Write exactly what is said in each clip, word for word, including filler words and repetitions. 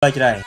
Plei Jrai.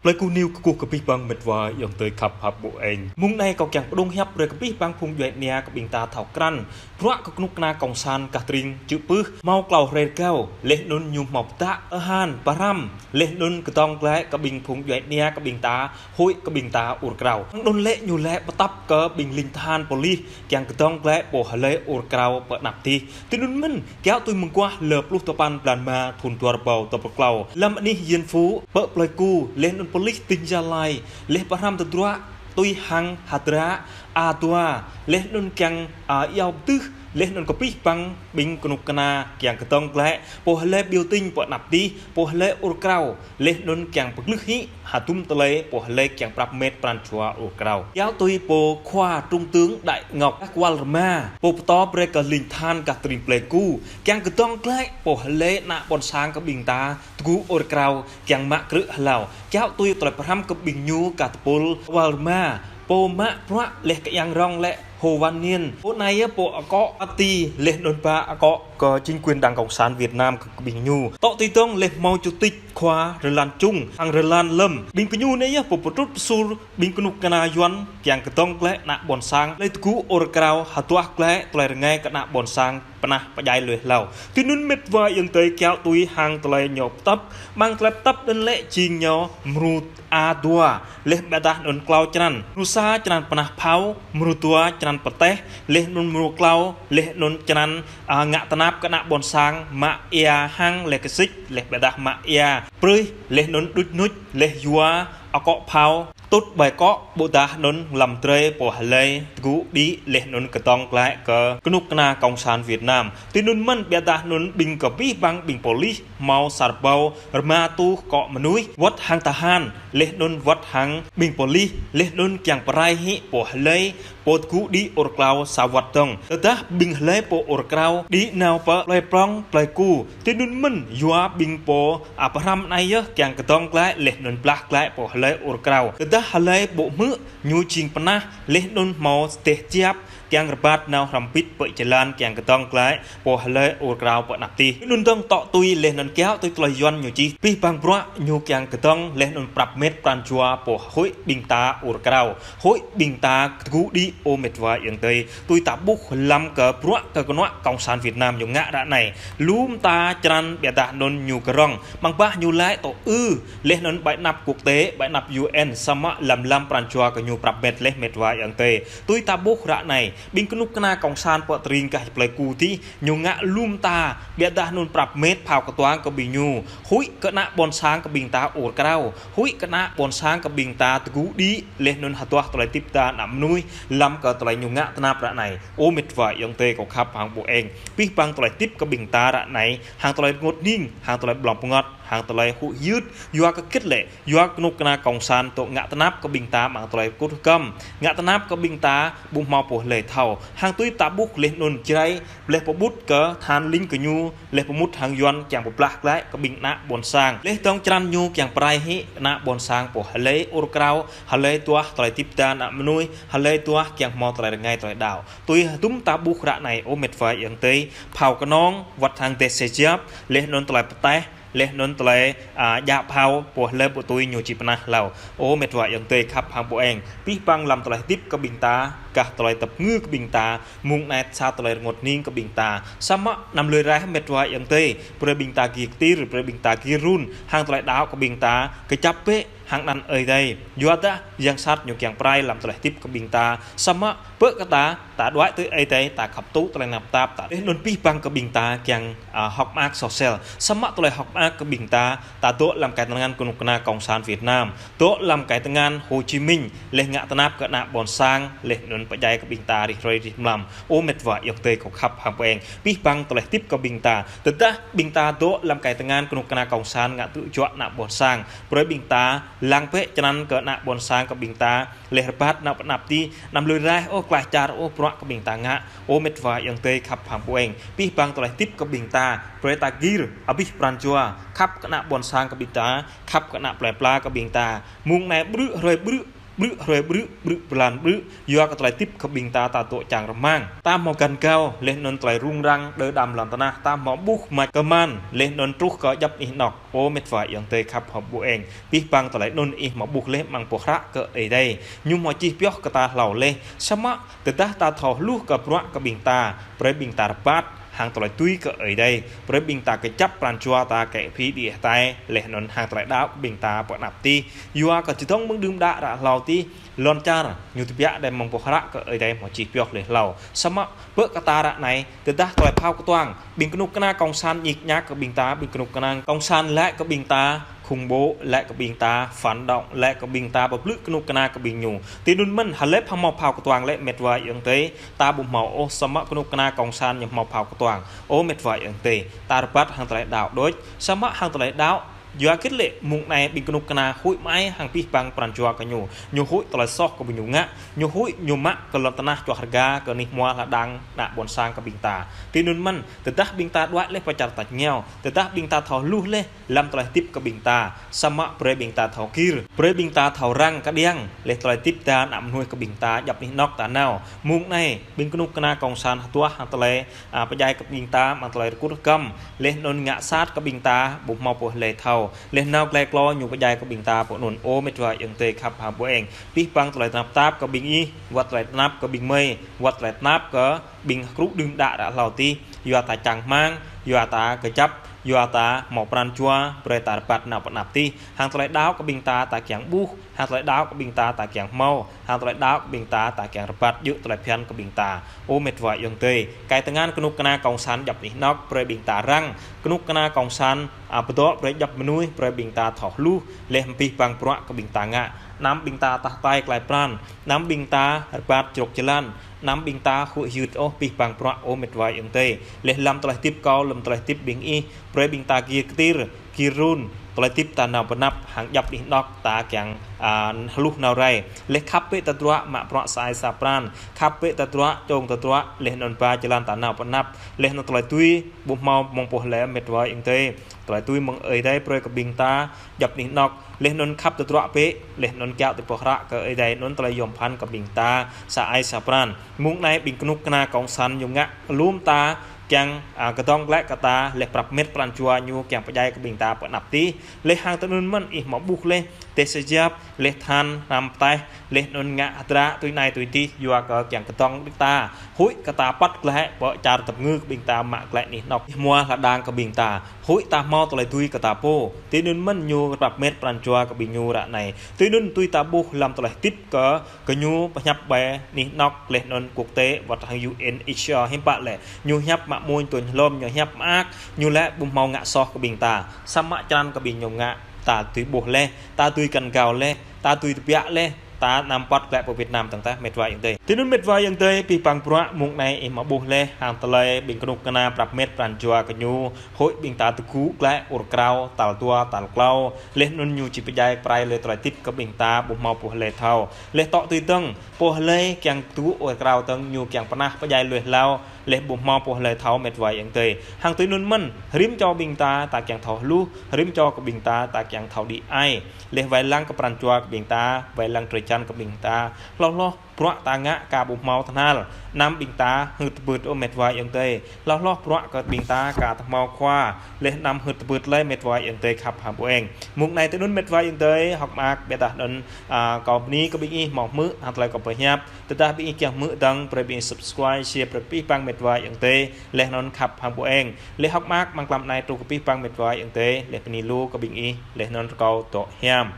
Plei Ku News kơkuh kơ abih bang met wa ayŏng adơi khăp hăp ƀu eng. Mơ̆ng anai kâo kiăng pơdŏng hiăp brơi kơ abih bang phung djuai ania kơ ƀing ta thâo krăn. Bruă kơ kơnuk kơna kông sản gah tơring čư̆ pưh, hmâo klâo hrơi rơgao, laih anŭn ñu hmâo pơtă, ơ han, pơhrăm, laih anŭn kơdŏng glaĭ kơ ƀing phung djuai ania kơ ƀing ta, huĭ kơ ƀing ta ur krao. Hăng anŭn lĕ ñu lĕ pơtăp kơ ƀing ling tơhan pôlis, kiăng kơdŏng glaĭ pô hlơi ur krao pơ anăp adih. Tui anŭn mơ̆n, kiaŏ tui mơguah lơ pluh tơpăn blan rơma thun dua rơbâo dua pluh klâo. Lăm anih Yên Phú, pơ Plei Ku, laih anŭn pôlis tỉnh Gia Lai, laih pơhrăm tơdruă, tui hăng hơdră, a dua, laih anŭn kiăng, a, iâu pơtưh, laih anŭn kơ abih bang ƀing kơnuk kơna kiăng kơdŏng glaĭ, pô hlơi biểu tình pơ anăp adih, pô hlơi ur krao, laih anŭn kiăng pơglưh hĭ, hơdôm tơlơi pô hlơi kiăng prăp met pran jua ur krao. Kiaŏ tui pô khua trung tướng Đại Ngọc, kual rơma, pô pơtô brơi kơ ling tơhan gah tơring Plei Ku, kiăng kơdŏng glaĭ, pô hlơi ană ƀôn sang kơ ƀing ta, tơgŭ ur krao, kiăng mă krư̆ hlâo. Kiaŏ tui tơlơi pơhrăm kơ ƀing ñu gah tơpul kual rơma, pô mă bruă laih kơ yang rong lĕ Hồ Văn Niên. Pô anai yơh pô akŏ pati laih anŭn ba akŏ kơ chính quyền Đảng Cộng sản Việt Nam kơ ƀing ñu. Tŏ tui dơ̆ng laih hmâo chủ tịch khua Rơlan Chung, hăng Rơlan Lâm. Ƀing gơñu anai yơh pô pơtrŭt pơsur ƀing kơnuk kơna Yuan kiăng kơdŏng glaĭ ană ƀôn sang. Laih tơgŭ ur krao hơduah glaĭ tơlơi rơngai kơ ană ƀôn sang pơnah pơdjai lui hlâo. Tui anŭn met wa ayŏng adơi kiaŏ tui hăng tơlơi ñu pơtăp, mơ̆ng tơlơi pơtăp anŭn lĕ jing ñu mrô a dua, laih ƀiădah anŭn klâo črăn. Mrô sa črăn pơnah phao, mrô dua črăn pơtĕh, laih anŭn mrô klâo, laih anŭn črăn, a, ngă tơnap kơ ană ƀôn sang, mă ia hăng laih kơsĭt, laih ƀiădah mă ia prưih, laih anŭn đuč nuč, laih yua akŏ phao, tŭt ƀơi akŏ, ƀôdah anŭn lăm drơi pô hlơi tơgŭ đĭ laih anŭn kơdŏng glaĭ kơ kơnuk kơna kông sản Việt Nam. Tui anŭn mơ̆n ƀiădah anŭn ƀing kơ abih bang ƀing pôlis hmâo sa rơbâo rơma rơtuh akŏ mơnuih, wơ̆t hăng tơhan, laih anŭn wơ̆t hăng ƀing pôlis, laih anŭn kiăng pơrai hĭ pô hlơi, pô tơgŭ đĭ ur krao sa wơ̆t dơ̆ng. Tơdah ƀing hlơi pô ur krao đĭ nao pơ plei prŏng, Plei Ku. Tui anŭn mơ̆n yua ƀing pô, a, pơhrăm anai yơh kiăng kơdŏng glaĭ laih anŭn blah glaĭ pô hlơi ur krao. Tơdah hlơi ƀu hmư̆ ñu jing pơnah laih anŭn hmâo teh jăp kiăng rơbat nao hrŏm bit pơ jơlan kiăng kơdŏng glaĭ pô hlơi ur krao pơ anăp adih. Anŭn dơ̆ng tŏ tui laih anŭn kiaŏ tui tơlơi Yuan ñu čih. Abih bang bruă ñu kiăng kơdŏng laih anŭn prăp met pran jua pô huĭ ƀing ta ur krao. Huĭ ƀing ta tơgŭ đĭ ơ met wa ayŏng adơi. Tui ta ƀuh lăm kơ bruă kơ kơnuk kơna kông sản Việt Nam ñu ngă ră anai. Lŏm ta črăn ƀiădah anŭn ñu kơ rŏng. Mơ̆ng bah ñu laĭ tŏ ư. Laih anŭn ƀơi anăp quốc tế, ƀơi anăp U N, samơ̆ lăm lăm pran jua kơ ñu prăp met laih met wa ayŏng adơi. Tui ta ƀuh ră anai. Ƀing kơnuk kơna kông sản pơ tơring gah Plei Ku adih. Ñu ngă lŏm ta, ƀiădah anŭn prăp met phao kơtuang kơ ƀing ñu. Huĭ kơ ană ƀôn sang kơ ƀing ta ur krao. Huĭ kơ ană ƀôn sang kơ ƀing ta tơgŭ đĭ, laih anŭn hơduah tơlơi hơdip ta ană mơnuih, lăm kơ tơlơi ñu ngă tơnap ră anai. Ơ met wa ayŏng adơi kâo khăp hăng ƀu eng. Abih bang tơlơi hơdip kơ ƀing ta ră anai, hăng tơlơi rơngot hning, hăng tơlơi blŏng pơngăt, hăng tơlơi huĭ hyưt, yua kơ hơget lĕ, yua kơnuk kơna kông sản tŏ ngă tơnap kơ ƀing ta mơ̆ng tơlơi kŭt hơkăm. Ngă tơnap kơ ƀing ta ƀu hmâo pô hlơi thâo. Hăng tui ta ƀuh laih anŭn Jrai, laih pơƀut kơ tơhan ling kơ ñu, laih pơmŭt hăng Yuan kiăng pơblah glaĭ kơ ƀing ană ƀôn sang. Laih dơ̆ng črăn ñu kiăng pơrai hĭ ană ƀôn sang pô hlơi ur krao, hlơi hơduah tơlơi hơdip ta ană mơnuih, hlơi hơduah kiăng hmâo tơlơi rơngai tơlơi đaŏ. Tui hơdôm ta ƀuh ră anai ơ met wa ayŏng adơi, phao kơnong, wơ̆t hăng teh jăp, laih anŭn tơlơi pơtĕh, laih anŭn tơlơi, a, djă phao, pô hlơi ƀu tui ñu či pơnah hlâo. Ơ met wa ayŏng adơi khăp hăng ƀu eng. Abih bang lăm tơlơi hơdip kơ ƀing ta, gah tơlơi tơpơngư kơ ƀing ta, mơ̆ng anai sa tơlơi rơngot hning kơ ƀing ta. Samơ̆ anăm lui raih met wa ayŏng adơi. Brơi ƀing ta gir kơtir, brơi ƀing ta gir run, hăng tơlơi đaŏ kơ ƀing ta, kơjăp bĕ, hăng anăn Ơi Adai. Yua dah, yang sat ñu kiăng pơrai lăm tơlơi hơdip kơ ƀing ta. Samơ̆, pơ kơ ta, ta đuaĭ tui Ơi Adai, ta khăp tŭ tơlơi tơnap tap ta. Laih anŭn abih bang kơ ƀing ta kiăng, a, hơ̆k mơak soh sel. Samơ̆ tơlơi hơ̆k mơak kơ ƀing ta, ta dŏ lăm kơyang tơngan kơnuk kơna kông sản Việt Nam. Dŏ lăm kơyang tơngan Hồ Chí Minh, laih ngă tơnap kơ ană ƀôn sang, laih anŭn pơdjai kơ ƀing ta rĭm hrơi rĭm mlam. Ơ met wa ayŏng adơi kâo khăp hăng ƀu eng. Abih bang tơlơi hơdip kơ ƀing ta. Tơdah ƀing ta dŏ lăm kơyang tơngan kơnuk kơna kông sản ngă tŭ juă ană ƀôn sang. Brơi ƀing ta lăng bĕ črăn kơ ană ƀôn sang kơ ƀing ta. Laih rơbat nao pơ anăp adih, anăm lui raih, ơ, klaih čar, ơ, bruă kơ ƀing ta ngă, ơ, met wa ayŏng adơi khăp hăng ƀu eng. Abih bang tơlơi hơdip kơ ƀing ta, brơi ta gir, abih pran jua, khăp kơ ană ƀôn sang kơ ƀing ta, khăp kơ ană plơi pla kơ ƀing ta. Mơ̆ng anai ƀrư̆ hrơi ƀrư̆, Brư̆ hrơi brư̆, brư̆ blan brư̆, yua kơ tơlơi tip kơ ƀing ta ta dŏ čang rơmang. Ta hmâo găn gao, laih anŭn tơlơi rŭng răng, đơ đam lŏn tơnah, ta hmâo ƀuh mač kơman, laih anŭn truh kơ djŏp anih anŏk. Ơ mĕt wa ayŏng adơi khăp hơbô eng, abih bang tơlơi anŭn ih hmâo ƀuh laih amăng boh hră kơ Ơi Adai. Ñu hmâo čih pioh kơ ta hlâo laih, samơ̆ tơdah ta thâo hluh kơ bruă kơ ƀing ta, brơi ƀing ta rơbat hăng tơlơi tui kơ Ơi Adai, brơi ƀing ta kơjăp pran jua ta kĕ phi đĭ hơtai, laih anŭn hăng tơlơi đaŏ kơ ƀing ta pơ anăp tih. Yua kơ čơdơ̆ng mơ̆ng đưm đă ră hlâo tih, lŏn čar ñu tơbiă đơi amăng boh hră kơ Ơi Adai hmâo čih pioh laih hlâo. Samơ̆ bơ kơ ta ră anai, tơdah tơlơi phao kơtuang, ƀing kơnuk kơna kông san ñik ñak kơ ƀing ta, ƀing kơnuk kơna kông san laĭ kơ ƀing ta khủng bố, laĭ kơ ƀing ta phản động, laĭ kơ ƀing ta pơblư̆ kơnuk kơna kơ ƀing ñu. Tui anŭn mơ̆n, hlơi pha hmâo phao kơtuang laih mĕt wa ayŏng adơi, ta ƀu hmâo ôh, samơ̆ kơnuk kơna kông san ñu hmâo phao kơtuang. Ơ mĕt wa ayŏng adơi, ta rơbat hăng tơlơi đaŏ đôč, samơ̆ hăng tơlơi đaŏ, yua kơ laih mơ̆ng anai ƀing kơnuk kơna huĭ mă ai hăng abih bang pran jua kơ ñu. Ñu huĭ tơlơi soh kơ ƀing ñu ngă, ñu huĭ ñu mă kơ lŏn tơnah čuah rơga kơ anih hmua lŏn đang ană ƀôn sang kơ ƀing ta. Tui anŭn mơ̆n, tơdah ƀing ta đuaĭ laih pơ čar tač rơngiao, tơdah ƀing ta thâo hluh laih lăm tơlơi tip kơ ƀing ta, samơ̆ brơi ƀing ta thâo gir, brơi ƀing ta thâo răng kơđiăng laih tơlơi tip ta ană mơnuih kơ ƀing ta djŏp anih anŏk ta nao. Mơ̆ng anai, ƀing kơnuk kơna kông san hơduah hăng tơlơi, a, pơdjai kơ ƀing ta, amăng tơlơi rơkŭt rơkăm, laih anŭn ngă sat kơ ƀing ta, ƀu hmâo pô hlơi thâo. Laih nao glai klô ñu pơdjai kơ ƀing ta pơ anŭn. Ơ mĕt wa ayŏng adơi khăp hơbô eng, abih bang tơlơi tơnap tap kơ ƀing ih, wơ̆t tơlơi tơnap kơ ƀing mơi, wơ̆t tơlơi tơnap kơ ƀing hơkrŭ đưm đă ră hlâo tih, yua ta čang rơmang, yua ta kơjăp, yua ta hmâo pran jua, brơi ta rơbat nao pơ anăp tih, hăng tơlơi đaŏ kơ ƀing ta ta kiăng ƀuh, hăng tơlơi đaŏ kơ ƀing ta ta kiăng hmâo, hăng tơlơi đaŏ kơ ƀing ta ta kiăng rơbat djơ̆ tơlơi phiăn kơ ƀing ta. Ơ mĕt wa ayŏng adơi, kơ tơngan kơnuk kơna kông san djŏp anih anŏk, brơi ƀing ta răng, kơnuk kơna kông san, a, pơdŏ brơi djŏp mơnuih, brơi ƀing ta thâo hluh laih abih bang bruă kơ ƀing ta ngă. Anăm ƀing ta tah hơtai klai pran, anăm ƀing ta rơbat jrŏk jơlan, anăm ƀing ta huĭ hyưt ôh abih bang bruă, ơ mĕt wa ayŏng adơi. Laih lăm tơlơi tip kâo, lăm tơlơi tip ƀing ih, brơi ƀing ta gir kơtir, gir run, tơlơi tip ta nao pơ anăp, hăng djŏp anih anŏk ta kiăng, a, hluh nao rai. Laih khăp bĕ tơdruă mă bruă sa ai sa pran, khăp bĕ tơdruă, čong tơdruă, laih anŭn ba jơlan ta nao pơ anăp, laih anŭn tơlơi tui, ƀu hmâo mơ̆ng pô hlơi mĕt wa ayŏng adơi. Tơlơi tui mơ̆ng Ơi Adai brơi kơ ƀing ta, djŏp anih anŏk, laih anŭn khăp tơdruă bĕ, laih anŭn kiaŏ tui boh hră kơ Ơi Adai, anŭn tơlơi yôm phăn kơ ƀing ta, sa ai sa pran. Mơ̆ng anai ƀing kơnuk kơna kông san ñu ngă lŏm ta, kiăng, a, kơdŏng glaĭ kơ ta, laih prăp mĕt pran jua ñu kiăng pơdjai kơ ƀing ta pơ anăp tih, laih hăng tui anŭn mơ̆n ih hmâo ƀuh laih, tơl sa jăp, laih than, hnam pơtaih, laih anŭn ngă hơdră, tui anai tui adih, yua kơ kiăng kơdŏng đĭ ta. Huĭ kơ ta păt glaĭ pơ čar tơpơngư kơ ƀing ta mă glaĭ anih anŏk hmua lŏn đang kơ ƀing ta. Huĭ ta hmâo tơlơi tui kơ ta pô. Tui anŭn mơ̆n ñu prăp mĕt pran jua kơ ƀing ñu ră anai. Tui anŭn tui ta ƀuh lăm tơlơi tip kơ, kơ ñu pơhiăp ƀơi anih anŏk laih anŭn quốc tế wơ̆t hăng U N H R hiư̆m pă lĕ. Ñu hiăp mă mơ̆ng tơlơi hlŏm, ñu hiăp mơak, ñu lĕ ƀu hmâo ngă soh kơ ƀing ta. Samơ̆ črăn kơ ƀing ñu ngă, ta tui ƀuh laih, ta tui găn gao laih, ta tui tơbiă laih. Ta anăm păt glaĭ pơ Việt Nam tơ̆ng tah mĕt wa ayŏng adơi. Tui anŭn mĕt wa ayŏng adơi, abih bang bruă mơ̆ng anai ih hmâo ƀuh laih, hăng tơlơi ƀing kơnuk kơna prăp mĕt pran jua kơ ñu, huĭ ƀing ta tơgŭ glaĭ ur krao, tal dua, tal klâo, laih anŭn ñu či pơdjai prai laih tơlơi tip kơ ƀing ta, ƀu hmâo pô hlơi thâo. Laih tŏ tui dơ̆ng, pô hlơi kiăng tơgŭ ur krao dơ̆ng ñu kiăng pơnah pơdjai lui hlâo, laih ƀu hmâo pô hlơi thâo mĕt wa ayŏng adơi. Hăng tui anŭn mơ̆n, rĭm čô ƀing ta, ta kiăng thâo hluh, rĭm čô kơ ƀing ta, ta kiăng thâo đĭ ai. Laih wai lăng kơ pran jua kơ ƀing ta, wai lăng drơi jăn kơ ƀing ta. Hloh hloh, bruă ta ngă ka ƀu hmâo tơhnal. Anăm ƀing ta hưt tơbưt ơ mĕt wa ayŏng adơi. Hloh hloh, bruă kơ ƀing ta ka tơhmâo khua. Laih anăm hưt tơbưt lơi mĕt wa ayŏng adơi khăp hơbô eng. Mơ̆ng anai tui anŭn mĕt wa ayŏng adơi, hơ̆k mơak ƀiă tah anŭn, a, kâo bơni kơ ƀing ih hmâo hmư̆, hăng tơlơi kâo pơhiăp. Tơdah ƀing ih kiăng hmư̆ dơ̆ng, brơi ƀing ih subscribe, share, brơi abih bang mĕt wa ayŏng adơi. Laih anŭn khăp hơbô eng. Laih hơ̆k mơak mơ̆ng tlam anai truh kơ abih bang mĕt wa ayŏng adơi. Laih bơni lu kơ ƀing ih. Laih anŭn rơkâo dŏ hiam.